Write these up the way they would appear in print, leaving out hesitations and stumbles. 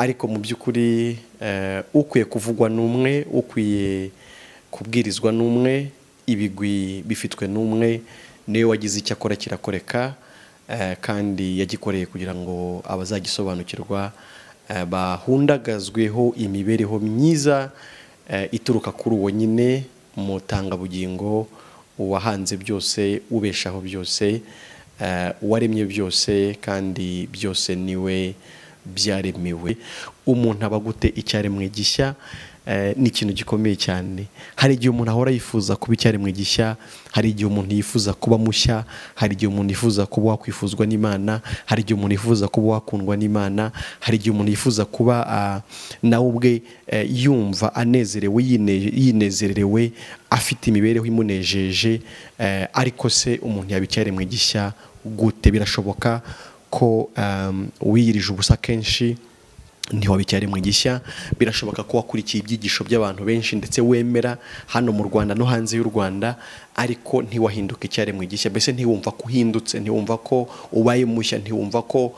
Ariko mu by'ukuri ukwiye kuvugwa n'umwe, ukwiye kubwirizwa n'umwe, ibigwi bifitwe n'umwe, niwe wagize icyo akora kirakoreka, kandi yagikoreye kugira ngo abazagisobanukirwa bahundagazweho imibereho myiza ituruka kuri uwo nyine mutangabugingo, uwahanze byose, ubeshaho byose, uwaremye byose, kandi byose niwe byaremewe. Umuntu aba gute icyaremwe gishya? Ni ikintu gikomeye cyane. Hari igihe umuntu ahora yifuza kuba icyaremwe gishya, hari igihe umuntu yifuza kuba mushya, hari igihe umuntu yifuza kuba wakwifuzwa n'Imana, hari igihe umuntu yifuza kuba wakundwa n'Imana, hari igihe umuntu yifuza kuba nawe ubwe yumva anezerewe, yinezerewe, afite imibereho imunejeje. Ariko se umuntu yaba icyaremwe gishya gute? Birashoboka ko wiyirije ubusa kenshi ntiwaba icyaremwe gishya. Birashoboka ko wakurikiye ibyigisho by'abantu benshi ndetse wemera hano mu Rwanda no hanze y'u Rwanda, ariko ntiwahinduka icyaremwe gishya. Mbese ntiwumva ko uhindutse, ntiwumva ko ubaye mushya, ntiwumva ko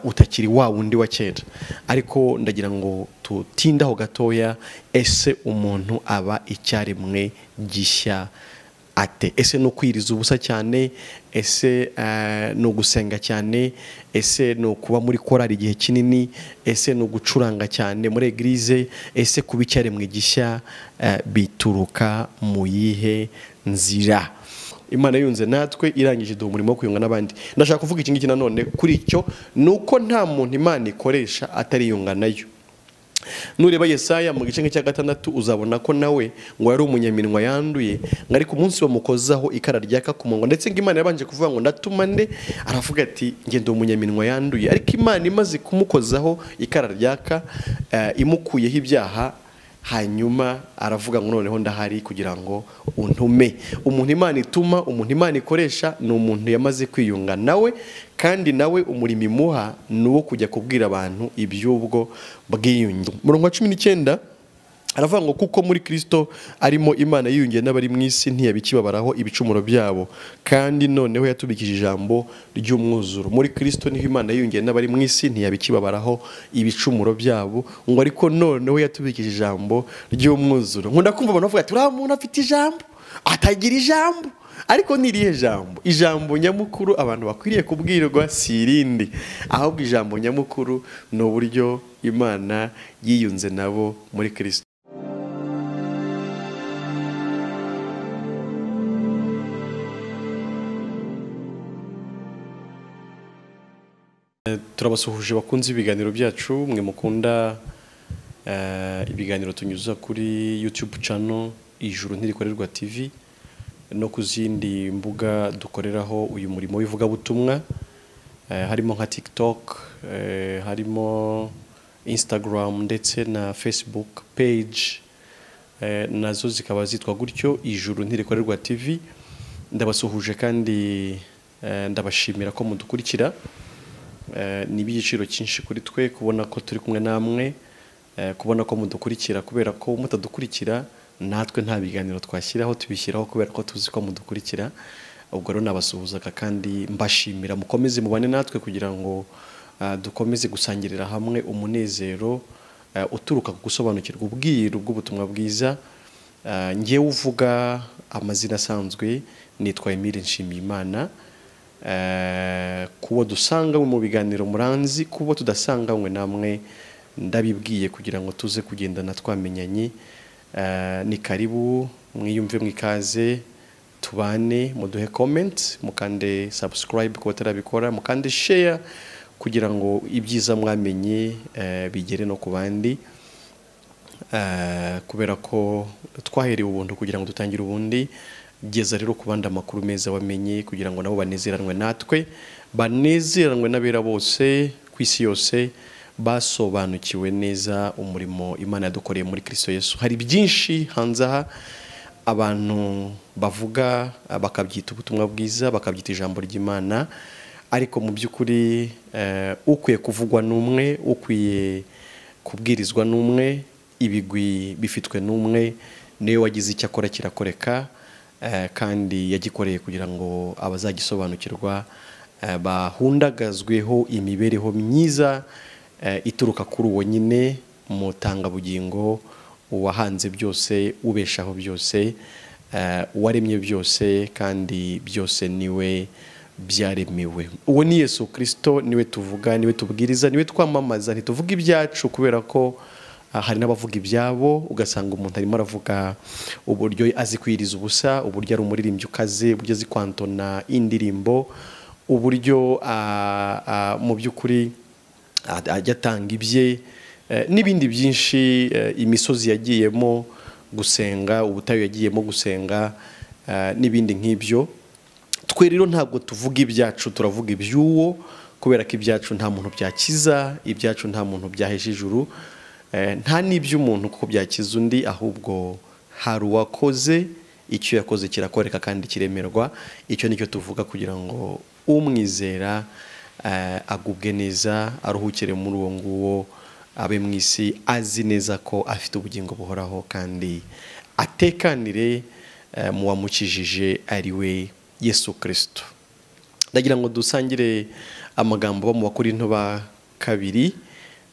utakiri wa wundi wa kera. Ariko ndagira ngo tutindaho gatoya, ese umuntu aba icyaremwe gishya ate? Ese no kwiriza ubusa cyane? Ese no gusenga cyane? Ese no kuba muri korali igihe kinini? Ese no gucuranga cyane muri eglise? Ese kuba icyaremwe gishya bituruka mu yihe nzira? Imana yunze natwe irangije duha umurimo wo kwiyunga n'abandi. Ndashaka kuvuga iki ngiki nanone kuri icyo, nuko nta muntu Imana ikoresha atariyunga nayo. Nureba Yesaya mu gice cya 6 uzabona ko nawe ngo yari umunyaminwa yanduye, ngo ariko umunsi bamukozaho ikara ryaka ku munwa, ndetse ngo Imana yabanje kuvuga ngo ndatuma nde, aravuga ati nge ndi umunyaminwa yanduye. Ariko Imana imaze kumukozaho ikara ryaka, imukuyeho ibyaha, hanyuma aravuga ngo noneho ndahari kugira ngo untume. Umuntu Imana ituma, umuntu Imana ikoresha, ni umuntu yamaze kwiyunga nawe, kandi nawe umurimo imuha ni uwo kujya kubwira abantu iby'ubwo bwiyunge. Murongo wa 19 aravuga ngo kuko muri Kristo arimo Imana yiyungiye n'abari mu isi, ntiyabikibabaraho ibicumuro byabo, kandi noneho yatubikije ijambo ry'umwuzuro. Muri Kristo niho Imana yiyungiye n'abari mu isi, ntiyabikibabaraho ibicumuro byabo, ngo ariko noneho yatubikije ijambo ry'umwuzuro. Nkunda kumva abantu bavuga ati uriya muntu afite ijambo, atagira ijambo. Ariko ni irihe jambo? Ijambo nyamukuru abantu bakwiriye kubwirwa si irindi, ahubwo ijambo nyamukuru ni uburyo Imana yiyunze nabo muri Kristo. Turabasuhuje bakunze ibiganiro byacu, mwe mukunda ibiganiro tunyuza kuri YouTube channel Ijuru Ntirikorerwa TV no ku zindi mbuga dukoreraho uyu murimo w'ivugabutumwa, harimo nka TikTok, harimo Instagram ndetse na Facebook page, nazo zikaba zitwa gutyo Ijuru Ntirikorerwa TV. Ndabasuhuje kandi ndabashimira ko mudukurikira. Ni iby'igiciro cyinshi kuri twe kubona ko turi kumwe namwe, kubona ko mudukurikira, kubera ko mutadukurikira natwe nta biganiro twashyiraho, tubishyiraho kubera ko tuzi ko mudukurikira. Ubwo rero nabasuhuzaga kandi mbashimira, mukomeze mubane natwe kugira ngo dukomeze gusangirira hamwe umunezero uturuka ku gusobanukirwa ubwiru bw'ubutumwa bwiza. Ngewe uvuga amazina asanzwe nitwa Emile Nshimiyimana. Kubo dusanga mu biganiro muranzi, kubo tudasanganywe namwe ndabibwiye kugira ngo tuze kugendana twamenyanye. Ni karibu mwiyumve mwikaze, tubane, muduhe comment, mukande subscribe ku batarabikora, mukande share kugira ngo ibyiza mwamenye bigere no ku bandi, kubera ko twaherewe ubuntu kugira ngo dutangire ubundi. Geza rero kubanda amakuru meza wamenye kugira ngo nabo banezeranwe natwe, banezeranwe n'abera bose ku isi yose, basobanukiwe neza umurimo Imana yadukoreye muri Kristo Yesu. Hari byinshi hanze aha abantu bavuga bakabyita ubutumwa bwiza, bakabyita ijambo ry'Imana, ariko mu by'ukuri ukwiye kuvugwa n'umwe, ukwiye kubwirizwa n'umwe, ibigwi bifitwe n'umwe, niwe wagize icyo akora kirakoreka, kandi yagikoreye kugira ngo abazagisobanukirwa bahundagazweho imibereho myiza ituruka kuri uwo nyine mutangabugingo uwahanze byose, ubeshaho byose, uwaremye byose, kandi byose niwe byaremewe. Uwo ni Yesu Kristo, niwe tuvuga, niwe tubwiriza, niwe twamamaza. Ntituvuga ibyacu kubera ko hari n'abavuga ibyabo, ugasanga umuntu arimo aravuga uburyo azi kwiriza ubusa, uburyo ari umuririmbyi ukaze, uburyo azi kwantona indirimbo, uburyo mu by'ukuri ajya atanga ibye n'ibindi byinshi, imisozi yagiyemo gusenga, ubutayu yagiyemo gusenga, n'ibindi nk'ibyo. Twe rero ntabwo tuvuga ibyacu, turavuga iby'uwo, kubera ko ibyacu nta muntu byakiza, ibyacu nta muntu byahesha ijuru, nta n'iby'umuntu kuko byakiza undi, ahubwo hari uwakoze icyo yakoze kirakoreka kandi kiremerwa. Icyo nicyo tuvuga kugira ngo umwizera agubwe neza, aruhukire muri uwo nguwo, abe mu isi azi neza ko afite ubugingo buhoraho, kandi atekanire mu wamukijije ari we Yesu Kristo. Ndagira ngo dusangire amagambo mu Bakorinto ba kabiri,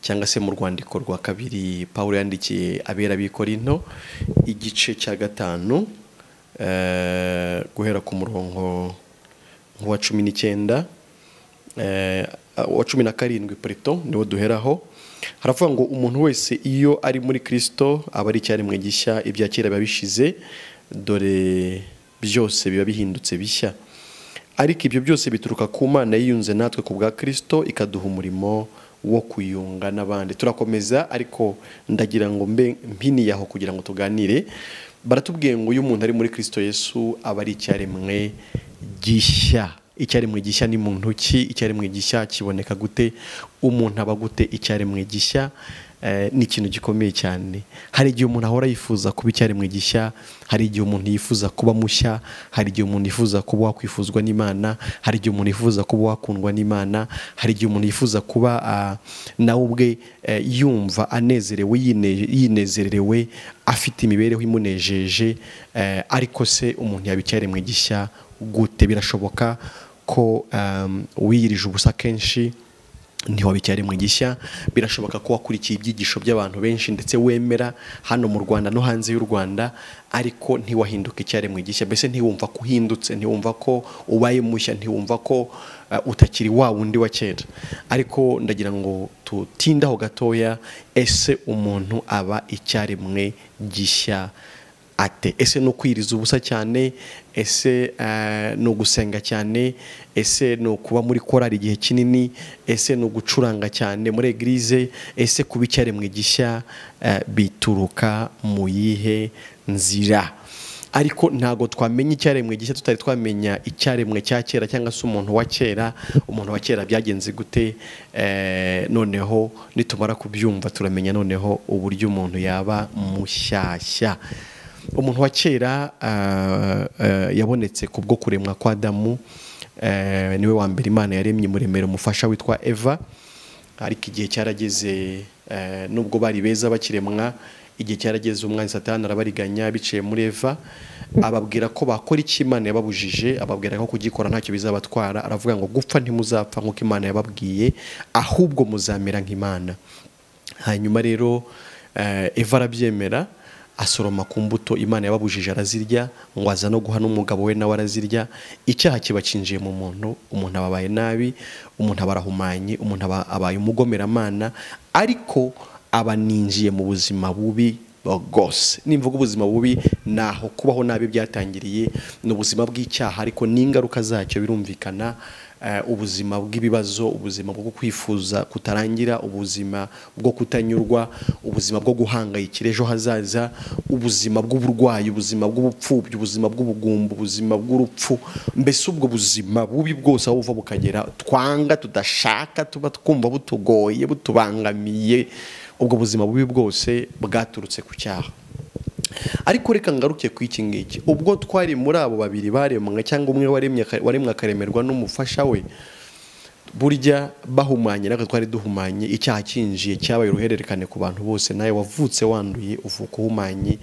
cyangwa se mu rwandiko rwa kabiri Pawulo yandikiye abera b'i Korinto, igice cya 5, guhera ku murongo wa 19, wa 17 preto niwo duheraho. Haravuga ngo umuntu wese iyo ari muri Kristo aba ari icyaremwe gishya, ibya kera biba bishize, dore byose biba bihindutse bishya. Ariko ibyo byose bituruka ku Mana yiyunze natwe ku bwa Kristo, ikaduha umurimo wo kuyunga n'abandi. Turakomeza, ariko ndagira ngo mbe mpiniye aho kugira ngo tuganire. Baratubwiye ngo uyu muntu ari muri Kristo Yesu aba ari icyaremwe gishya. Icyaremwe gishya ni muntu ki? Icyaremwe gishya kiboneka gute? Umuntu aba gute icyaremwe gishya? Ni ikintu gikomeye cyane. Hari igihe umuntu ahora yifuza kuba icyaremwe gishya, hari igihe umuntu yifuza kuba mushya, hari igihe umuntu yifuza kuba wakwifuzwa n'Imana, hari igihe umuntu yifuza kuba wakundwa n'Imana, hari igihe umuntu yifuza kuba nawe ubwe yumva anezerewe, yinezerewe, afite imibereho imunejeje. Ariko se umuntu yaba icyaremwe gishya gute? Birashoboka ko wiyirije ubusa kenshi ntiwaba icyaremwe gishya. Birashoboka ko wakurikiye ibyigisho by'abantu benshi ndetse wemera hano mu Rwanda no hanze y'u Rwanda, ariko ntiwahinduka icyaremwe gishya. Mbese ntiwumva ko uhindutse, ntiwumva ko ubaye mushya, ntiwumva ko utakiri wa wundi wa kera. Ariko ndagira ngo tutindaho gatoya, ese umuntu aba icyaremwe gishya ate? Ese no kwiriza ubusa cyane? Ese no gusenga cyane? Ese no kuba muri korali igihe kinini? Ese no gucuranga cyane muri eglise? Ese kuba icyaremwe gishya bituruka mu yihe nzira? Ariko ntago twamenya icyaremwe gishya tutari twamenya icyaremwe cya kera, cyangwa se umuntu wa kera. Umuntu wa kera byagenze gute? Noneho nitumara kubyumva turamenya noneho uburyo umuntu yaba mushyashya. Umuntu wa kera yabonetse kubwo kuremwa kwa Adamu, niwe wa mbere Imana yaremye muremera umufasha witwa Eva. Ariko igihe cyarageze, nubwo bari beza bakiremwa, igihe cyarageze umwanzi Satani arabariganya biciye muri Eva, ababwira ko bakora icyo Imana yababujije, ababwira ko kugikora ntacyo bizabatwara. Aravuga ngo gupfa ntimuzapfa nk'uko Imana yababwiye, ahubwo muzamera nk'Imana. Hanyuma rero Eva arabyemera, asoroma ku mbuto Imana yababujije arazirya, ngo aza no guha n'umugabo we nawe arazirya. Icyaha kiba kinjiye mu muntu, umuntu ababaye nabi, umuntu abarahumanye, umuntu abaye umugomeramana, ariko abaninjiye mu buzima bubi bwose. Nimvuga ubuzima bubi, naho kubaho nabi byatangiriye, ni ubuzima bw'icyaha, ariko n'ingaruka zacyo birumvikana. Ubuzima bw'ibibazo, ubuzima bwo kwifuza kutarangira, ubuzima bwo kutanyurwa, ubuzima bwo guhangayikira ejo hazaza, ubuzima bw'uburwayi, ubuzima bw'ubupfubyi, ubuzima bw'ubugumba, ubuzima bw'urupfu. Mbese ubwo buzima bubi bwose aho buva bukagera, twanga, tudashaka, tuba twumva butugoye, butubangamiye, ubwo buzima bubi bwose bwaturutse ku cyaha. Ariko reka ngaruke ku iki ngiki. Ubwo twari muri abo babiri baremwe, cyangwa umwe waremwe akaremerwa n'umufasha we, Burya bahumanye natwe twari duhumanye, icyaha kinjiye cyabaye uruhererekane ku bantu bose, nawe wavutse wanduye uvuka uhumanye.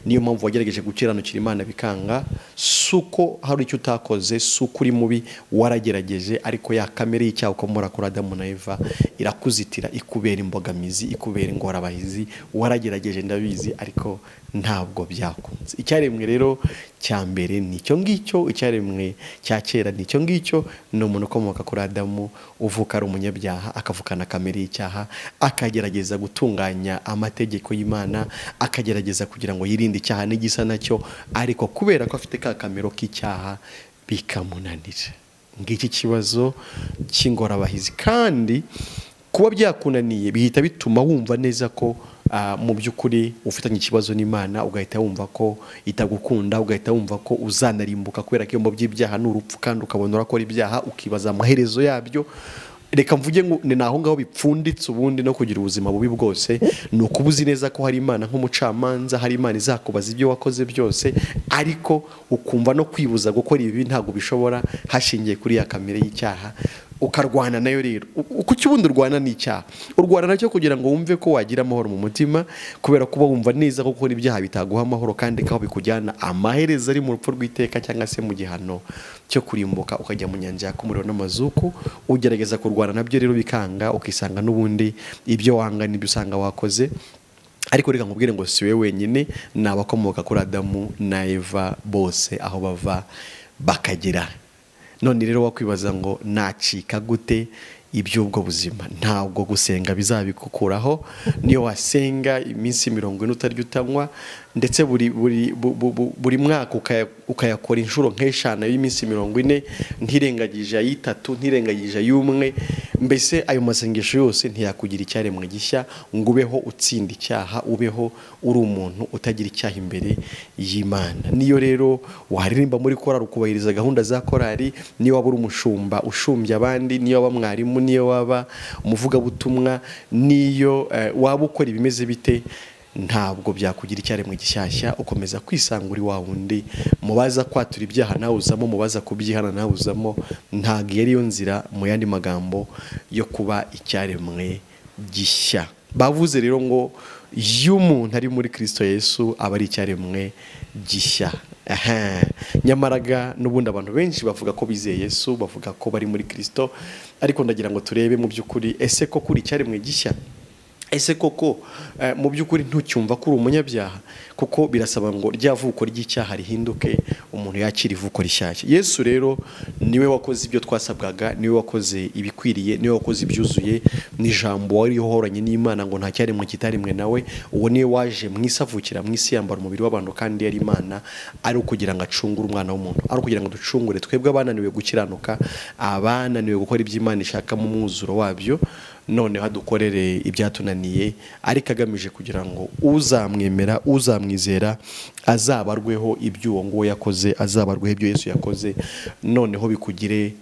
Niyo mpamvu wagerageje gukiranukira Imana bikanga. Suko hari icyo utakoze, suko uri mubi, waragerageje, ariko ya kamere y'icyaha ukomora kuri Adamu na Eva irakuzitira, ikubera imbogamizi, ikubera ingorabahizi. Waragerageje ndabizi, ariko ntabwo byakunze. Icyaremwe rero cya mbere ni icyo ngicyo, icyaremwe cya kera ni icyo ngicyo, ni umuntu ukomoka kuri Adamu uvuka ari umunyabyaha, akavukana kamere y'icyaha, akagerageza gutunganya amategeko y'Imana, akagerageza kugira ngo yirinde icyaha n'igisa nacyo, ariko kubera ko afite ka kamero k'icyaha bikamunanira. Ngiki kibazo cy'ingorabahizi. Kandi kuba byakunaniye bihita bituma wumva neza ko mu by'ukuri ufitanye ikibazo n'Imana, ugahita wumva ko itagukunda, ugahita wumva ko uzanarimbuka kubera ko iyo by'ibyaha ni urupfu, kandi ukabona urakora ibyaha ukibaza amaherezo yabyo. Reka mvuge ngo ni naho ngaho bipfunditse ubundi no kugira ubuzima bubi bwose, ni ukubuzi neza ko hari Imana nk'umucamanza, hari Imana izakubaza ibyo wakoze byose, ariko ukumva no kwibuza gukora ibi ntabwo bishobora, hashingiye kuri ya kamere y'icyaha, ukarwana nayo. Rero kuki ubundi urwana n'icyaha? Urwana nacyo kugira ngo wumve ko wagira amahoro mu mutima, kubera kuba wumva neza ko gukora ibyaha bitaguha amahoro, kandi ko bikujyana amaherezo ari mu rupfu rw'iteka cyangwa se mu gihano cyo kurimbuka ukajya mu nyanja yaka umuriro n'amazuku. Ugerageza kurwana nabyo rero bikanga, ukisanga n'ubundi ibyo wanga n'ibyo usanga wakoze. Ariko reka nkubwire ngo si we wenyine, ni abakomoka kuri Adamu na Eva bose aho bava bakagera. None rero wakwibaza ngo nacika gute iby'ubwo buzima? Ntabwo gusenga bizabikukuraho. Niyo wasenga iminsi 40 utarya utanywa, ndetse buri mwaka ukayakora inshuro nk'eshanu y'iminsi 40, ntirengagije ayitatu, ntirengagije ay'umwe, mbese ayo masengesho yose ntiyakugira icyaremwe gishya ngo ubeho utsinda icyaha, ubeho uri umuntu utagira icyaha imbere y'Imana. Niyo rero waririmba muri korali ukubahiriza gahunda za korali, niyo waba uri umushumba ushumbya abandi, niyo waba mwarimu, niyo waba umuvugabutumwa, niyo waba ukora ibimeze bite, ntabwo byakugira icyaremwe gishyashya. Ukomeza kwisanga uri wa wundi, mubaza kwatura ibyaha nawe uzamo, mubaza kubyihana nawe uzamo. Ntabwo yari yo nzira, mu yandi magambo, yo kuba icyaremwe gishya. Bavuze rero ngo iyo umuntu ari muri Kristo Yesu aba ari icyaremwe gishya. Nyamaraga n'ubundi abantu benshi bavuga ko bizeye Yesu, bavuga ko bari muri Kristo, ariko ndagira ngo turebe mu by'ukuri, ese ko kuri icyaremwe gishya? Ese koko mu by'ukuri ntucyumva ko uri umunyabyaha? Kuko birasaba ngo rya vuko ry'icyaha rihinduke, umuntu yakira ivuko rishyashya. Yesu rero niwe wakoze ibyo twasabwaga, niwe wakoze ibikwiriye, niwe wakoze ibyuzuye, ni ijambo wari uhoranye n'Imana ngo nta cyaremwe kitarimwe nawe. Uwo niwe waje mu isi, avukira mu isi, yambara umubiri w'abantu, kandi yari Imana, ari ukugira ngo acungure umwana w'umuntu, ari ukugira ngo ducungure twebwe abananiwe gukiranuka, abananiwe gukora ibyo Imana ishaka mu mwuzuro wabyo, noneho adukorere ibyatunaniye, ariko agamije kugira ngo uzamwemera, uzamwizera, azabarweho ibyo uwo nguwo yakoze, azabarweho ibyo Yesu yakoze, noneho bikugire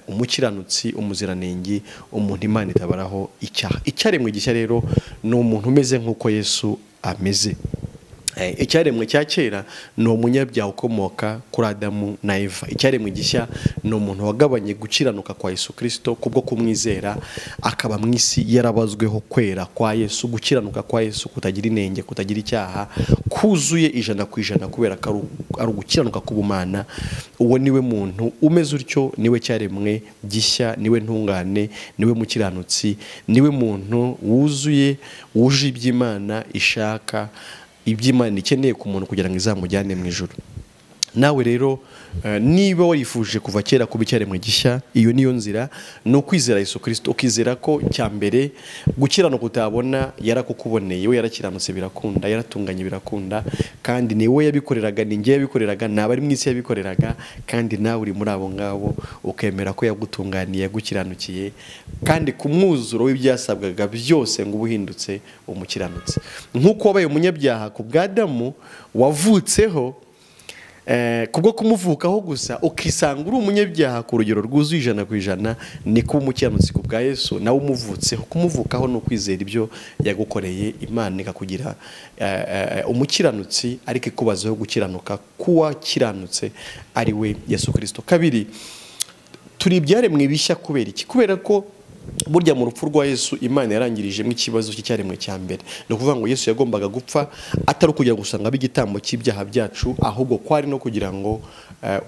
umukiranutsi, umuziranenge, umuntu Imana itabaraho icyaha. Icyaremwe gishya rero ni umuntu umeze nk'uko Yesu ameze. Icyaremwe cya kera ni umunyabyaha ukomoka kuri Adamu na Eva. Icyaremwe gishya ni umuntu wagabanye gukiranuka kwa Yesu Kristo kubwo kumwizera, akaba mu isi yarabazweho kwera kwa Yesu, gukiranuka kwa Yesu kutagira inenge, kutagira icyaha, kuzuye 100% kubera ko ari ugukiranuka k'ubumana. Uwo niwe muntu umeze utyo, niwe cyaremwe gishya, niwe ntungane, niwe mukiranutsi, niwe muntu wuzuye, wuje iby'Imana ishaka, iby'Imana ikeneye ku muntu kugira ngo izamujyane mu ijuru. Nawe rero niba warifuje kuva kera kuba icyaremwe gishya, iyo niyo nzira, ni ukwizera Yesu Kristo, ukizera ko cya mbere gukiranuka utabona yarakukuboneye, we yarakiranutse birakunda, yaratunganye birakunda, kandi ni we yabikoreraga, ni njye yabikoreraga, nabari mu isi yabikoreraga, kandi nawe uri muri abo ngabo, ukemera ko yagutunganiye, yagukiranukiye, kandi ku mwuzuro w'ibyasabwaga byose ngo ubuhindutse umukiranutse. Nk'uko wabaye umunyabyaha ku bwa Adamu wavutseho, kubwo kumuvukaho gusa ukisanga uri umunyabyaha ku rugero rwuzuye 100%, ni kuba umukiranutsi ku bwa Yesu nawe umuvutseho. Kumuvukaho ni ukwizera ibyo yagukoreye, Imana ikakugira umukiranutsi, ariko ikubazeho gukiranuka kuwa kiranutse ari we Yesu Kristo. Kabiri, Turi ibyaremwe bishya kubera iki? Kubera ko burya mu rupfu rwa Yesu Imana yarangirijemo ikibazo cy'icyaremwe cya mbere. Ni ukuvuga ngo Yesu yagombaga gupfa atari ukugira ngo usanga igitambo cy'ibyaha byacu, ahubwo kwari no kugira ngo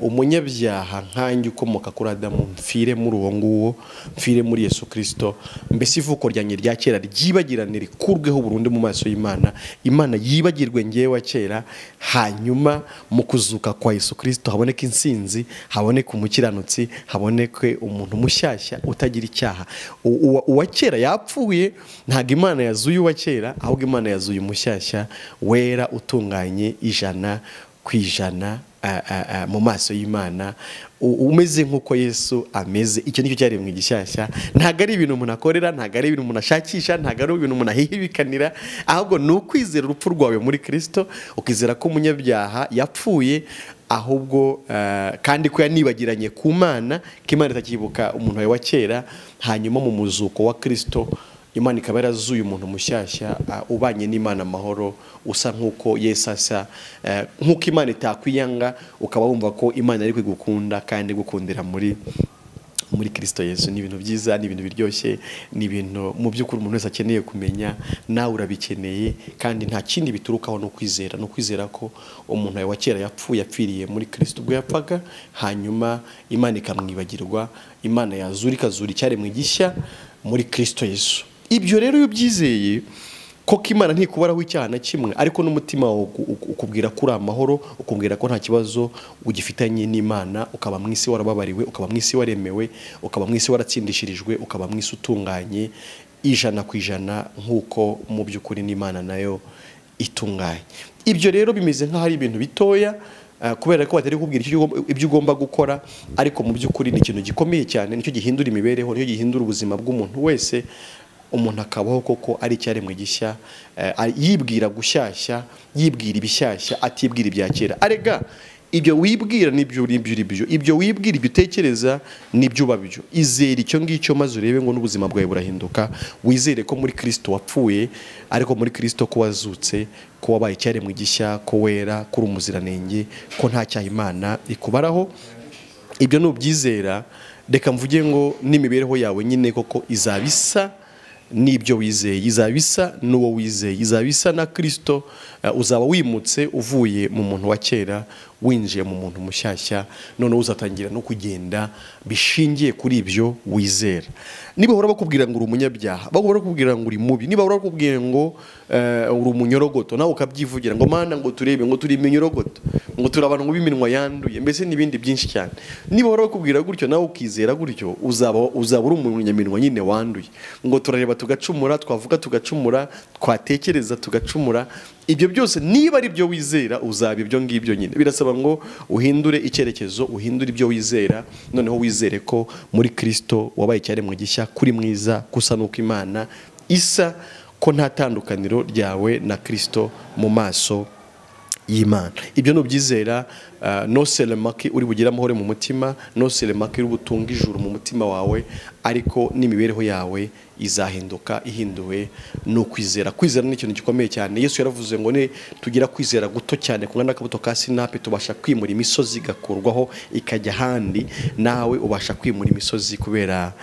umunyabyaha nkanjye ukomoka kuri Adamu mfire muri uwo nguwo, mfire muri Yesu Kristo, mbese ivuko ryanjye rya kera ryibagirane rikurweho burundu mu maso y'Imana, Imana yibagirwe ngewe wa kera, hanyuma mu kuzuka kwa Yesu Kristo haboneke insinzi, haboneke umukiranutsi, haboneke umuntu mushyashya utagira icyaha. Uwa kera yapfuye, ntabwo Imana yazuye uwa kera, ahubwo Imana yazuye umushyashya wera utunganye 100% mu maso y'Imana, umeze nk'uko Yesu ameze. Icyo nicyo cyaremwe gishyashya. Ntabwo ari ibintu umuntu akorera, ntabwo ari ibintu umuntu ashakisha, ntabwo ari ibintu umuntu ahihibikanira, ahubwo ni ukwizera urupfu rwawe muri Kristo, ukizera ko umunyabyaha yapfuye, ahubwo kandi ko yanibagiranye ku Mana, ko Imana itakibuka umuntu wawe wa kera, hanyuma mu muzuko wa Kristo Imana ikaba yarazuye umuntu mushyashya ubanye n'Imana amahoro, usa nk'uko Yesu asa, nk'uko Imana itakwiyanga, ukaba wumva ko Imana ari kwigukunda kandi gukundira muri Kristo Yesu. Ni ibintu byiza, ni ibintu biryoshye, ni ibintu mu by'ukuri umuntu wese akeneye kumenya, nawe urabikeneye, kandi nta kindi biturukaho no kwizera, no kwizera ko umuntu wa kera yapfuye apfiriye muri Kristo ubwo yapfaga, hanyuma Imana ikamwibagirwa, Imana yazura ikazura icyaremwe gishya muri Kristo Yesu. Ibyo rero iyo ubyizeye koko Imana ntikubaraho icyaha na kimwe, ariko n'umutima wawe ukubwira ko uri amahoro, ukubwira ko nta kibazo ugifitanye n'Imana, ukaba mu isi warababariwe, ukaba mu isi waremewe, ukaba mu isi waratsindishirijwe, ukaba mu isi utunganye 100% nk'uko mu by'ukuri n'Imana nayo itunganye. Ibyo rero bimeze nk'aho ari ibintu bitoya, kubera ko batari kubwira ibyo ugomba gukora, ariko mu by'ukuri ni ikintu gikomeye cyane, nicyo gihindura imibereho, nicyo gihindura ubuzima bw'umuntu wese. Umuntu akabaho koko ari icyaremwe gishya, yibwira gushyashya, yibwira ibishyashya, atibwira ibya kera. Arega ibyo wibwira nibyo uri byo, ibyo wibwira, ibyo utekereza nibyo uba byo. Izere icyo ngicyo maze urebe ngo n'ubuzima bwawe burahinduka. Wizere ko muri Kristo wapfuye, ariko muri Kristo ko wazutse, ko wabaye icyaremwe gishya, ko wera, ko uri umuziranenge, ko nta cyaha Imana ikubaraho. Ibyo nubyizera, reka mvuge ngo n'imibereho yawe nyine koko izabisa n'ibyo wizeye, izabisa n'uwo wizeye, izabisa na Kristo. Uzaba wimutse uvuye mu muntu wa kera winjiye mu muntu mushyashya, noneho uzatangira no kugenda bishingiye kuri ibyo wizera. Niba bahora bakubwira ngo uri umunyabyaha, bahora bakubwira ngo uri mubi, niba bahora bakubwira ngo uri umunyorogoto, nawe ukabyivugira ngo Mana ngo turebe, ngo turi iminyorogoto, ngo turi abantu b'iminwa yanduye, mbese n'ibindi byinshi cyane. Niba bahora bakubwira gutyo nawe ukizera gutyo, uzaba uri umunyaminwa nyine wanduye. Ngo turareba tugacumura, twavuga tugacumura, twatekereza tugacumura. Ibyo byose niba ari byo wizera, uzaba ibyo ngibyo nyine. Birasaba ngo uhindure icyerekezo, uhindure ibyo wizera, noneho wizere ko muri Kristo wabaye icyaremwe gishya, kuri mwiza, kusa nuko Imana isa, ko nta tandukaniro ryawe na Kristo mu maso y'Imana. Ibyo nubyizera, no selemaki uri bugira amahoro mu mutima, no selemaki uri butunga ijuru mu mutima wawe, ariko n'imibereho yawe izahinduka, ihinduwe no kwizera. Kwizera ni ikintu gikomeye cyane. Yesu yaravuze ngo ne tugira kwizera guto cyane kungana n'akabuto ka sinapi, tubasha kwimura imisozi igakurwaho ikajya ahandi. Nawe ubasha kwimura imisozi kubera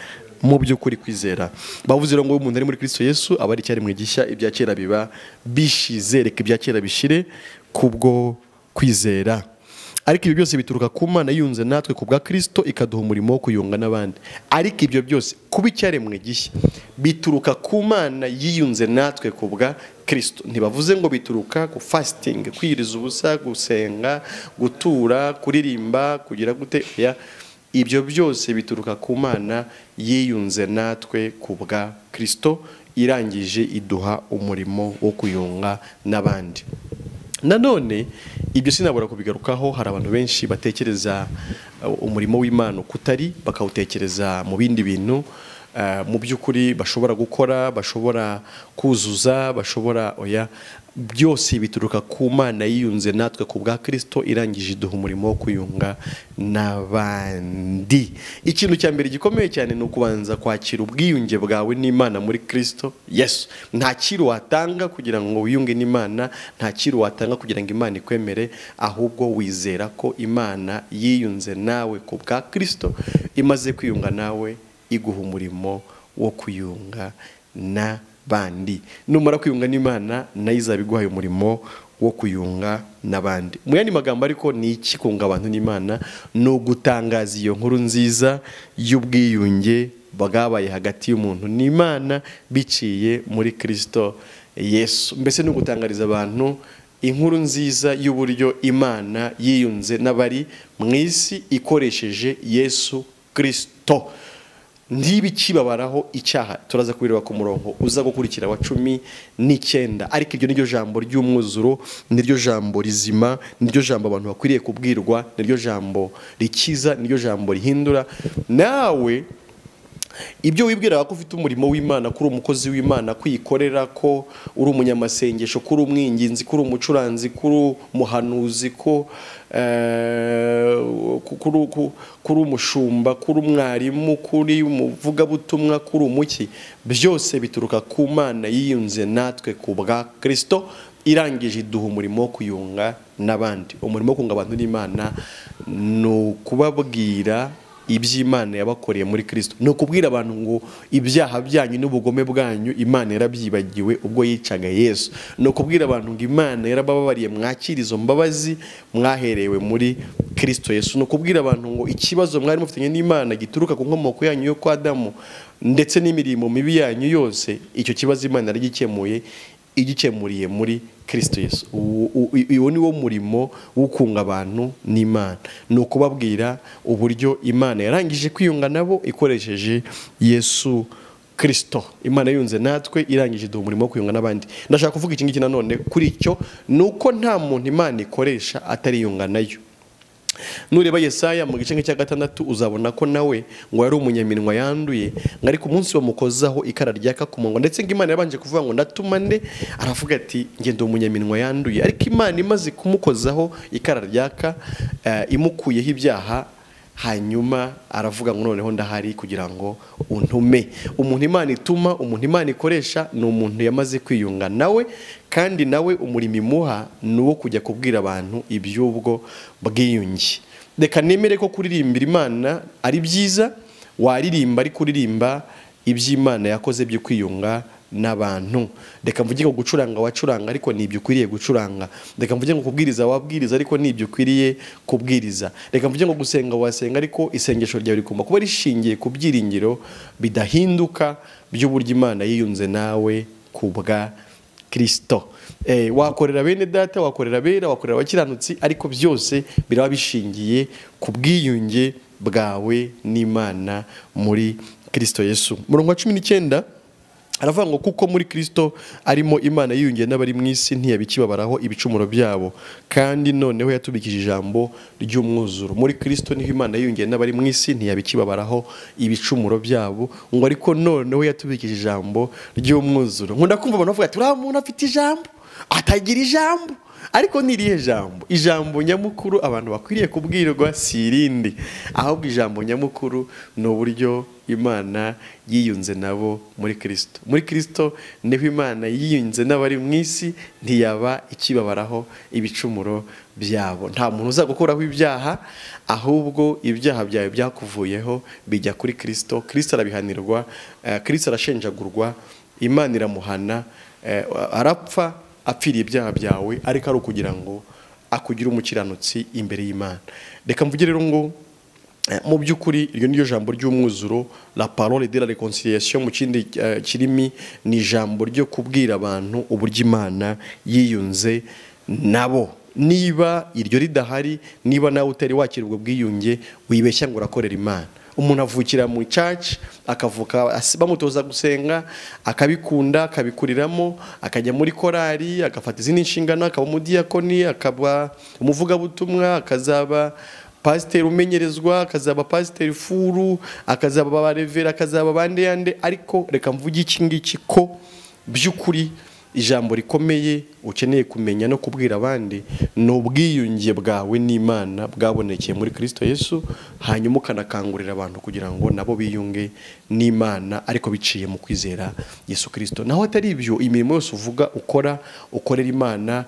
mu by'ukuri kwizera. Bavuze ngo umuntu ari muri Kristo Yesu aba ari icyaremwe gishya, ibya kera biba bishize, reka ibya kera bishire kubwo kwizera. Ariko ibyo byose bituruka ku Mana yunze natwe kubwa Kristo, ikaduha umurimo wo kuyunga n'abandi. Ariko ibyo byose kuba icyaremwe gishya bituruka ku Mana yiyunze natwe kubwa Kristo. Ntibavuze ngo bituruka ku fasting, kwiriza ubusa, gusenga, gutura, kuririmba, kugira gute ya. Ibyo byose bituruka ku Mana yiyunze natwe kubwa Kristo, irangije iduha umurimo wo kuyunga n'abandi. Nanone ibyo sinabura kubigarukaho, hari abantu benshi batekereza umurimo w'Imana kutari, bakawutekereza mu bindi bintu mu by'ukuri bashobora gukora, bashobora kuzuza, bashobora oya. Byose bituruka ku Mana yiyunze natwe ku bwa Kristo, irangije iduha umurimo wo kuyunga n'abandi. Ikintu cya mbere gikomeye cyane ni ukubanza kwakira ubwiyunge bwawe n'Imana muri Kristo Yesu. Nta kintu watanga kugira ngo wiyunge n'Imana, nta kintu watanga kugira ngo Imana ikwemere, ahubwo wizera ko Imana yiyunze nawe ku bwa Kristo, imaze kwiyunga nawe iguha umurimo wo kuyunga na bandi. Numara kwiyunga n'Imana nayo izabiguhaye umurimo wo kuyunga n'abandi. Mu yandi magambo ariko ni iki kunga abantu n'Imana? Ni ugutangaza iyo nkuru nziza y'ubwiyunge bwabaye hagati y'umuntu n'Imana biciye muri Kristo Yesu. Mbese ni ugutangariza abantu inkuru nziza y'uburyo Imana yiyunze n'abari mu isi ikoresheje Yesu Kristo. Ntibikibabaraho icyaha. Turaza kubireba ku murongo uza gukurikira wa 19. Ariko iryo niryo jambo ry'umwuzuro, niryo jambo rizima, niryo jambo abantu bakwiriye kubwirwa, niryo jambo rikiza, niryo jambo rihindura. Nawe ibyo wibwira ko ufite umurimo w'Imana, kuri umukozi w'Imana, kwikorera, ko uri umunyamasengesho, kuri umwinginzi, kuri umucuranzi, kuri umuhanuzi, ko kuri umushumba, kuri umwarimu, kuri umuvugabutumwa, kuri umuki, byose bituruka ku Mana yiyunze natwe ku bwa Kristo, irangije iduha umurimo wo kuyunga n'abandi. Umurimo wo kunga abantu n'Imana ni ukubabwira iby'Imana yabakoreye muri Kristo. Ni ukubwira abantu ngo ibyaha byanyu n'ubugome bwanyu Imana yarabyibagiwe ubwo yicaga Yesu. Ni ukubwira abantu ngo Imana yarabababariye, mwakira izo mbabazi mwaherewe muri Kristo Yesu. Ni ukubwira abantu ngo ikibazo mwari mufitanye n'Imana gituruka ku nkomoko yanyu yo kwa Adamu ndetse n'imirimo mibi yanyu yose, icyo kibazo Imana yaragikemuye, igikemuriye muri Kristo Yesu. Uwo ni wo murimo wo kunga abantu n'Imana, ni ukubabwira uburyo Imana yarangije kwiyunga nabo ikoresheje Yesu Kristo. Imana yunze natwe irangije iduha umurimo wo kwiyunga n'abandi. Ndashaka kuvuga iki ngiki nanone kuri icyo, ni uko nta muntu Imana ikoresha atariyunga nayo. Nureba Yesaya mu gice cya 6 uzabona ko nawe ngo yari umunyaminwa yanduye, ngo ariko umunsi bamukozaho ikara ryaka ku munwa, ndetse ngo Imana yabanje kuvuga ngo ndatuma nde, aravuga ati ngende umunyaminwa yanduye. Ariko Imana imaze kumukozaho ikara ryaka, imukuyeho ibyaha, hanyuma aravuga ngo noneho ndahari kugira ngo untume. Umuntu Imana ituma, umuntu Imana ikoresha ni umuntu yamaze kwiyunga nawe, kandi nawe umurimo imuha ni uwo kujya kubwira abantu iby'ubwo bwiyunge. Reka nemere ko kuririmbira Imana ari byiza, waririmba ari kuririmba iby'Imana yakoze byo kwiyunga n'abantu. Reka mvuge ngo gucuranga wacuranga, ariko ni ibyo ukwiriye gucuranga. Reka mvuge ngo kubwiriza wabwiriza, ariko ni ibyo ukwiriye kubwiriza. Reka mvuge ngo gusenga wasenga, ariko isengesho ryawe rigomba kuba rishingiye ku byiringiro bidahinduka by'uburyo Imana yiyunze nawe ku bwa Kristo. Wakorera bene data, wakorera bera, wakorera abakiranutsi, ariko byose biraba bishingiye ku bwiyunge bwawe n'Imana muri Kristo Yesu. Murongo wa 19 aravuga ngo kuko muri Kristo arimo Imana yiyungiye n'abari mu isi, ntiyabikibabaraho ibicumuro byabo, kandi noneho yatubikije ijambo ry'umwuzuro. Muri Kristo niho Imana yiyungiye n'abari mu isi, ntiyabikibabaraho ibicumuro byabo, ngo ariko noneho yatubikije ijambo ry'umwuzuro. Nkunda kumva abantu bavuga ati uriya muntu afite ijambo, atagira ijambo. Ariko ni irihe jambo? Ijambo nyamukuru abantu bakwiriye kubwirwa si irindi, ahubwo ijambo nyamukuru ni uburyo Imana yiyunze nabo muri Kristo. Muri Kristo niho Imana yiyunze n'abari mu isi, ntiyaba ikibabaraho ibicumuro byabo. Nta muntu uza gukuraho ibyaha, ahubwo ibyaha byawe byakuvuyeho bijya kuri Kristo. Kristo arabihanirwa, Kristo arashenjagurwa, Imana iramuhana, arapfa apfiriye ibyaha byawe, ariko ari ukugira ngo akugire umukiranutsi imbere y'Imana. Reka mvuge rero ngo mu by'ukuri iryo niryo jambo ry'umwuzuro, la parole de la réconciliation mu kindi kirimi, ni ijambo ryo kubwira abantu uburyo Imana yiyunze nabo. Niba iryo ridahari, niba nawe utari wakira ubwo bwiyunge, wibeshya ngo urakorera Imana. Umuntu avukira mu church, akavuka bamutoza gusenga, akabikunda, akabikuriramo, akajya muri korali, agafata izindi nshingano, akaba umudiyakoni, akaba umuvugabutumwa, akazaba pasiteri umenyerezwa, akazaba pasiteri furu, akazaba barevera, akazaba bande yande. Ariko reka mvuge iki ngiki ko by'ukuri Ijambo rikomeye ukeneye kumenya no kubwira abandi ni ubwiyunge bwawe n'Imana bwabonekeye muri Kristo Yesu, hanyuma ukanakangurira abantu kugira ngo nabo biyunge n'Imana ariko biciye mu kwizera Yesu Kristo. Naho atari ibyo, imirimo yose uvuga ukora, ukorera Imana,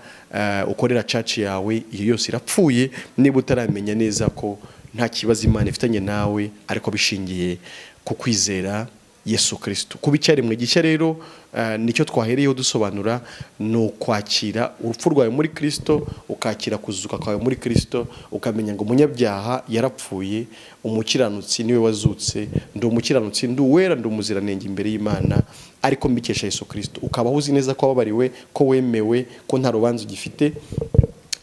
ukorera church yawe, iyo yose irapfuye niba utaramenya neza ko nta kibazo Imana ifitanye nawe ariko bishingiye ku kwizera Yesu Kristo. Kuba icyaremwe gishya rero nicyo twahereyeho dusobanura, ni ukwakira urupfu rwawe muri Kristo, ukakira kuzuka kwawe muri Kristo, ukamenya ngo umunyabyaha yarapfuye, umukiranutsi niwe wazutse, ndi umukiranutsi, ndi uwera, ndi umuziranenge imbere y'Imana ariko mbikesha Yesu Kristo. Ukaba uzi neza ko wababariwe, ko wemewe, ko nta rubanza ugifite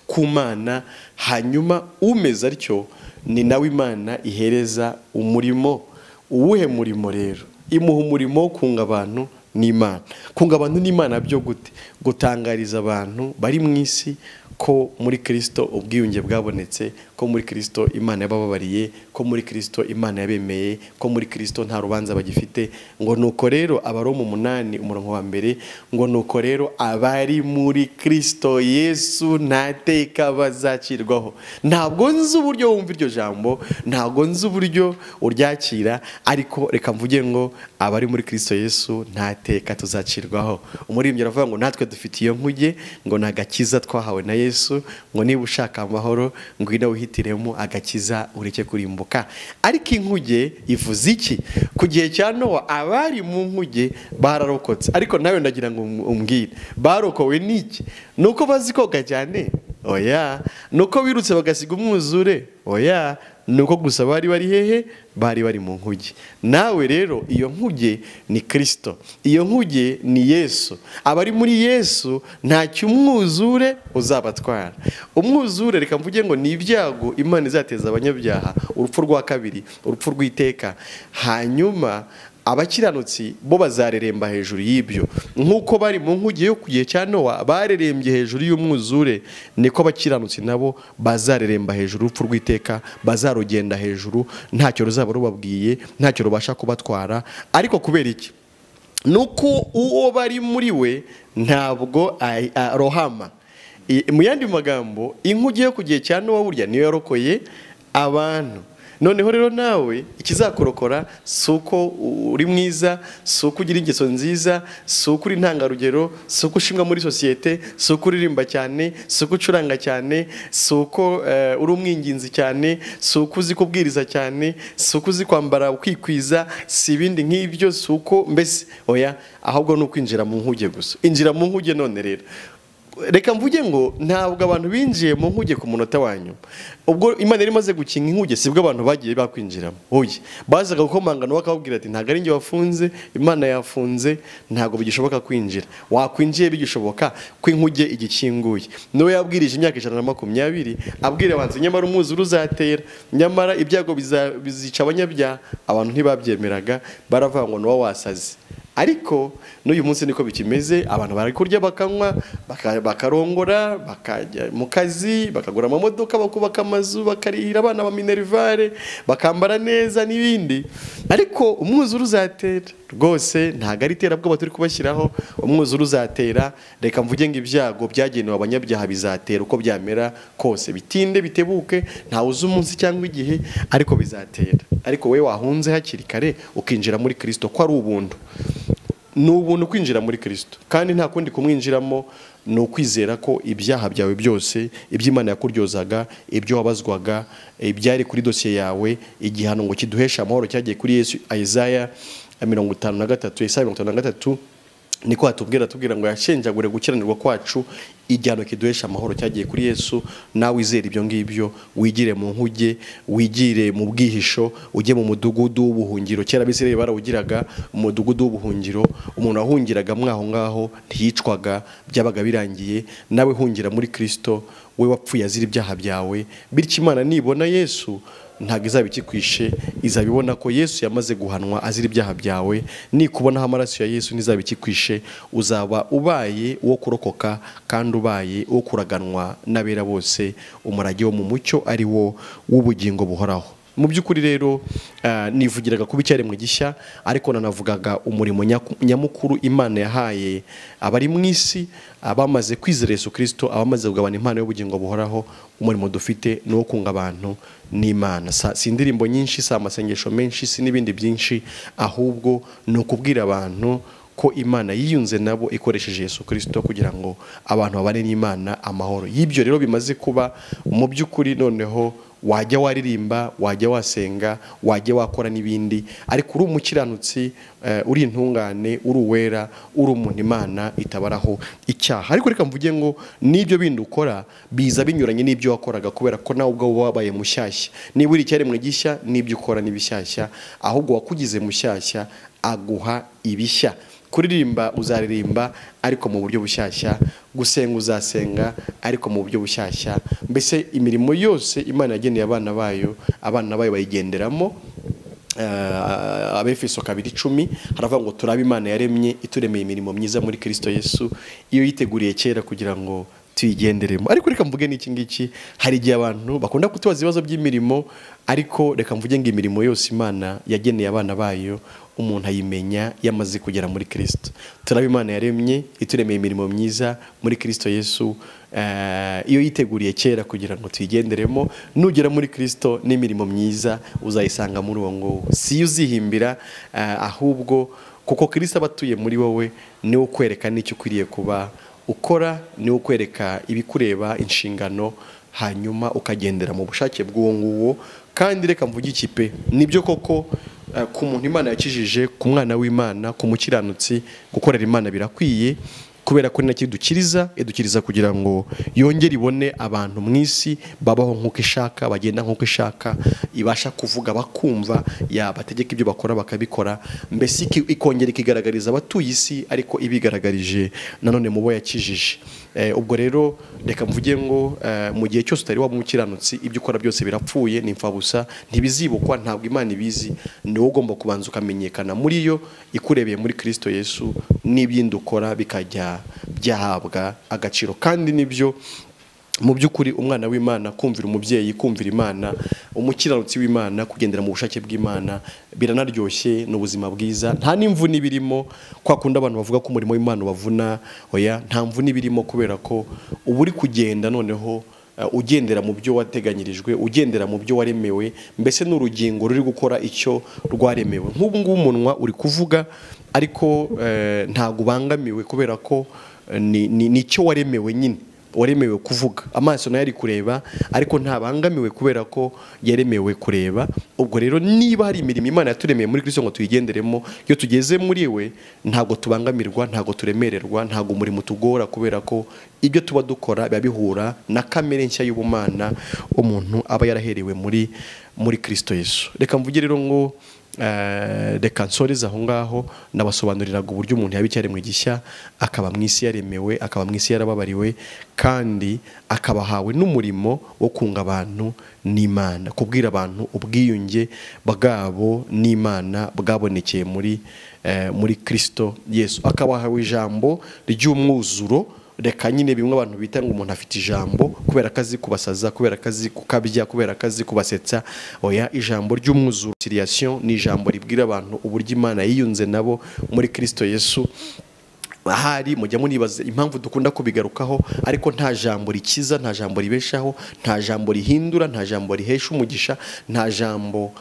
ku Mana. Hanyuma umeze atyo ni nawe Imana ihereza umurimo. Uwuhe murimo rero? Imuha umurimo wo kunga abantu n'Imana. Kunga abantu n'Imana byo gute? Gutangariza abantu bari mu isi ko muri Kristo ubwiyunge bwabonetse, ko muri Kristo Imana yabababariye, ko muri Kristo Imana yabemeye, ko muri Kristo nta rubanza bagifite. Ngo nuko rero Abaroma 8 umurongo wa 1, ngo nuko rero abari muri Kristo Yesu nta teka bazacirwaho. Ntabwo nzi uburyo wumva iryo jambo, ntabwo nzi uburyo uryakira, ariko reka mvuge ngo abari muri Kristo Yesu nta teka tuzacirwaho. Umuririmbyi aravuga ngo natwe dufite iyo nkuge, ngo nagakiza twahawe na Yesu, ngo niba ushaka amahoro ngwino wihitiremo agakiza ureke kurimbuka. Ariko inkuge ivuze iki? Ku gihe cya Nowa abari mu nkuge bararokotse, ariko nawe ndagira ngo umbwire, barokowe n'iki? Nuko bazi koga cyane? Oya. Nuko birutse bagasiga umwuzure? Oya. Nuko gusa bari bari hehe? Bari bari mu nkuge. Nawe rero iyo nkuge ni Kristo, iyo nkuge ni Yesu. Abari muri Yesu ntacyo umwuzure uzabatwara. Umwuzure reka mvuge ngo ni ibyago Imana izateza abanyabyaha, urupfu rwa kabiri, urupfu rw'iteka. Hanyuma abakiranutsi bo bazareremba hejuru y'ibyo. Nkuko bari mu nkuge yo ku gihe cya Nowa barerembye hejuru y'umwuzure, niko abakiranutsi nabo bazareremba hejuru urupfu rw'iteka, bazarugenda hejuru, ntacyo ruzaba rubabwiye, ntacyo rubasha kubatwara. Ariko kubera iki? Nuko uwo bari muri we ntabwo arohama. Mu yandi magambo, inkuge yo ku gihe cya Nowa burya niyo yarokoye abantu. Noneho rero nawe ikizakurokora si uko uri mwiza, si uko ugira ingeso nziza, si uko uri intangarugero, si uko ushimwa muri sosiyete, si uko uririmba cyane, si uko ucuranga cyane, si uko uri umwinginzi cyane, si uko uzi kubwiriza cyane, si uko uzi kwambara ukikwiza, si ibindi nk'ibyo, si uko mbese oya, ahubwo ni ukwinjira mu nkuge gusa. Injira mu nkuge none rero. Reka mvuge ngo ntabwo abantu binjiye mu nkuge ku munota wa nyuma. Ubwo Imana yari imaze gukinga inkuge sibwo abantu bagiye bakwinjiramo. Oya, bazaga gukomangana bakababwira ati ntabwo ari njye wafunze, Imana yafunze, ntabwo bigishoboka kwinjira. Wakwinjiye bigishoboka ko inkuge igikinguye. Niwe yabwirije imyaka 120 abwira abantu nyamara umwuzure uzatera, nyamara ibyago bizica abanyabyaha. Abantu ntibabyemeraga, baravuga ngo Nowa wasaze. Ariko n'uyu munsi niko bikimeze, abantu bari kurya bakanywa, bakarongora, bakajya mu kazi, bakagura amamodoka, bakubaka amazu, bakarihira abana ba minerivare, bakambara neza n'ibindi. Ariko umwuzure uzatera rwose, ntago ari iterabwoba turi kubashyiraho. Umwuzure uzatera, reka mvuge ngo ibyago byagenewe abanyabyaha bizatera uko byamera kose, bitinde bitebuke, ntawe uzi umunsi cyangwa igihe, ariko bizatera. Ariko we wahunze hakiri kare ukinjira muri Kristo, ko ari ubuntu. Ni ubuntu kwinjira muri Kristo, kandi nta kundi kumwinjiramo ni ukwizera ko ibyaha byawe byose, iby'Imana yakuryozaga, ibyo wabazwaga, ibyari kuri dosiye yawe, igihano ngo kiduhesha amahoro cyagiye kuri Yesu. Isaya 53, Isaya 53 niko atubwira, atubwira ngo yashenjagure gukiranirwa kwacu, igihano kiduhesha amahoro cyagiye kuri Yesu. Nawe wizere ibyo ngibyo, wigire mu nkuge, wigire mu bwihisho, ujye mu mudugudu w'ubuhungiro. Kera Abisirayeli barawugiraga, umudugudu w'ubuhungiro, umuntu wahungiraga mwaho ngaho ntiyicwaga, byabaga birangiye. Nawe hungira muri Kristo, we wapfuye azira ibyaha byawe, bityo Imana nibona Yesu ntabwo izaba ikikwishe, izabibona ko Yesu yamaze guhanwa azira ibyaha byawe. Nikubonaho amaraso ya Yesu ntizaba ikikwishe, uzaba ubaye uwo kurokoka kandi ubaye uwo kuraganwa n'abera bose, umurage wo mu mucyo ari wo w'ubugingo buhoraho. Mu by'ukuri rero nivugiraga kuba icyaremwe gishya, ariko nanavugaga umurimo nyamukuru Imana yahaye abari mu isi, abamaze kwizera Yesu Kristo, abamaze kugabana impano y'ubugingo buhoraho. Umurimo dufite ni uwo kunga abantu n'Imana. Si indirimbo nyinshi, si amasengesho menshi, si n'ibindi byinshi, ahubwo ni ukubwira abantu ko Imana yiyunze nabo ikoresheje Yesu Kristo kugira ngo abantu babane n'Imana amahoro. Y'ibyo rero bimaze kuba, mu by'ukuri noneho wajya waririmba, wajya wasenga, wajya wakora n'ibindi, ariko uri umukiranutsi, uri intungane, uri uwera, uri umuntu Imana itabaraho icyaha. Ariko reka mvuge ngo n'ibyo bindi ukora biza binyuranye n'ibyo wakoraga, kubera ko nawe ubwawe wabaye mushyashya. Niba uri icyaremwe gishya, n'ibyo ukora ni bishyashya, ahubwo wakugize mushyashya aguha ibishya. Kuririmba uzaririmba ariko mu buryo bushyashya, gusenga uzasenga ariko mu buryo bushyashya. Mbese imirimo yose Imana yageneye abana bayo, abana bayo bayigenderamo. Abefeso 2:10 haravuga ngo turabe Imana yaremye ituremeye imirimo myiza muri Kristo Yesu, iyo yiteguriye kera kugira ngo tuyigenderemo. Ariko reka mvuge n'iki ngiki, hari igihe abantu bakunda kutubaza ibibazo by'imirimo, ariko reka mvuge ngo imirimo yose Imana yageneye abana bayo umuntu ayimenya yamaze kugera muri Kristo. Turabe Imana yaremye ituremeye imirimo myiza muri Kristo Yesu, iyo yiteguriye kera kugira ngo tuyigenderemo. Nugera muri Kristo n'imirimo myiza uzayisanga muri uwo nguwo, si uzihimbira, ahubwo kuko Kristo abatuye muri wowe, niwe ukwereka n'icyo ukwiriye kuba ukora, niwe ukwereka ibikureba, inshingano, hanyuma ukagendera mu bushake bw'uwo nguwo. Kandi reka mvuge ikipe, nibyo koko ku muntu Imana yakijije, ku mwana w'Imana, ku mukiranutsi, gukorera Imana birakwiye, kubera ko ni idukiriza, idukiriza kugira ngo yongere ibone abantu mu isi babaho nk'uko ishaka, bagenda nk'uko ishaka, ibasha kuvuga bakumva, yabategeka ibyo bakora bakabikora, mbese ikongera ikigaragariza abatuye isi, ariko ibigaragarije nanone mu bo yakijije. Ubwo rero reka mvuge ngo mu gihe cyose utari waba umukiranutsi, ibyo ukora byose birapfuye, ni imfabusa, ntibizibukwa, ntabwo Imana ibizi. Ni wowe ugomba kubanza ukamenyekana muri yo, ikurebeye muri Kristo Yesu, n'ibindi ukora bikajya byahabwa agaciro. Kandi nibyo mu by'ukuri umwana w'Imana kumvira umubyeyi, kumvira Imana, umukiranutsi w'Imana, kugendera mu bushake bw'Imana biranaryoshye, n'ubuzima bwiza, nta n'imvune ibirimo. Kwa kundi abantu bavuga ko umurimo w'Imana ubavuna, oya, nta mvune ibirimo, kubera ko uba uri kugenda noneho ugendera mu byo wateganyirijwe, ugendera mu byo waremewe, mbese n'urugingo ruri gukora icyo rwaremewe. Nk'ubu ngubu umunwa uri kuvuga, ariko ntago ubangamiwe, kubera ko ni icyo waremewe nyine, waremewe kuvuga. Amaso nayo ari kureba, ariko ntabangamiwe kubera ko yaremewe kureba. Ubwo rero niba hari imirimo Imana yaturemeye muri Kristo ngo tuyigenderemo, iyo tugeze muri we ntago tubangamirwa, ntago turemererwa, ntago umurimo utugora, kubera ko ibyo tuba dukora biba bihura na kamere nshya y'ubumana umuntu aba yaraherewe muri Kristo Yesu. Reka mvuge rero ngo reka nsoreze aho ngaho, nabasobanuriraga uburyo umuntu yaba icyaremwe gishya, akaba mu isi yaremewe, akaba mu isi yarababariwe, kandi akabahawe n'umurimo wo kunga abantu n'Imana, kubwira abantu ubwiyunge bwabo n'Imana bwabonekeye muri Kristo Yesu. Akabahawe ijambo ry'umwuzuro. Reka nyine bimwe abantu bita ngo umuntu afite ijambo kubera akazi kubasaza, kubera akazi kukabya, kubera akazi kubasetsa, oya, ijambo ry'umwuzuro reconciliation ni ijambo ribwira abantu uburyo Imana yiyunze nabo muri Kristo Yesu. Ahari mujya munibaza impamvu dukunda kubigarukaho, ariko nta jambo rikiza, nta jambo ribeshaho, nta jambo rihindura, nta jambo rihesha umugisha, nta jambo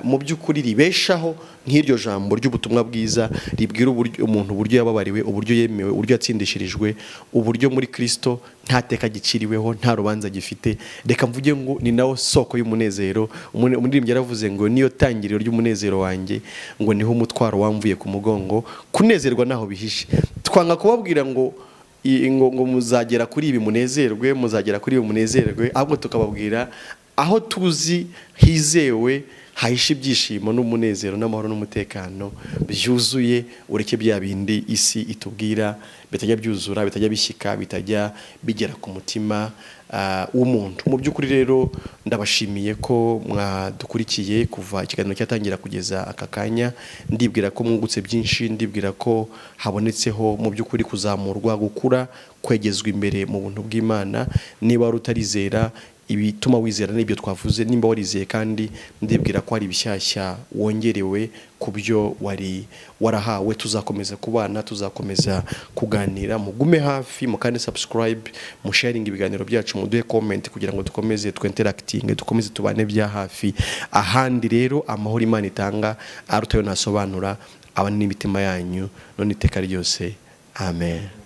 mu by'ukuri ribeshaho nk'iryo jambo ry'ubutumwa bwiza ribwira umuntu uburyo yababariwe, uburyo yemewe, uburyo yatsindishirijwe, uburyo muri Kristo nta teka giciriweho, nta rubanza gifite. Reka mvuge ngo ni nawo soko y'umunezero. Umuririmbyi yaravuze ngo niyo tangiriro ry'umunezero wanjye, ngo niho umutwaro wamvuye ku mugongo. Kunezerwa naho bihishe. Twanga kubabwira ngo ngo muzagera kuri ibi munezerwe, muzagera kuri ibi munezerwe, ahubwo tukababwira aho tuzi hizewe hahishe ibyishimo n'umunezero n'amahoro n'umutekano byuzuye, ureke bya bindi isi itubwira bitajya byuzura, bitajya bishyika, bitajya bigera ku mutima w'umuntu. Mu by'ukuri rero ndabashimiye ko mwadukurikiye kuva ikiganiro cyatangira kugeza aka kanya. Ndibwira ko mwungutse byinshi, ndibwira ko habonetseho mu by'ukuri kuzamurwa, gukura, kwegezwa imbere mu buntu bw'Imana. Niba wari utarizera, Ibituma wizera n'ibyo twavuze. Nimba warizeye kandi ndibwira ko hari ibishyashya wongerewe ku byo wari warahawe. Tuzakomeza kubana, tuzakomeza kuganira. Mugume hafi, mukande subscribe, musharinga ibiganiro byacu, muduhe comment kugira ngo dukomeze twinteracting, dukomeze tubane bya hafi. Ahandi rero amahoro Imana itanga aruta ayo nasobanura, abane n'imitima yanyu none iteka ryose. Amen.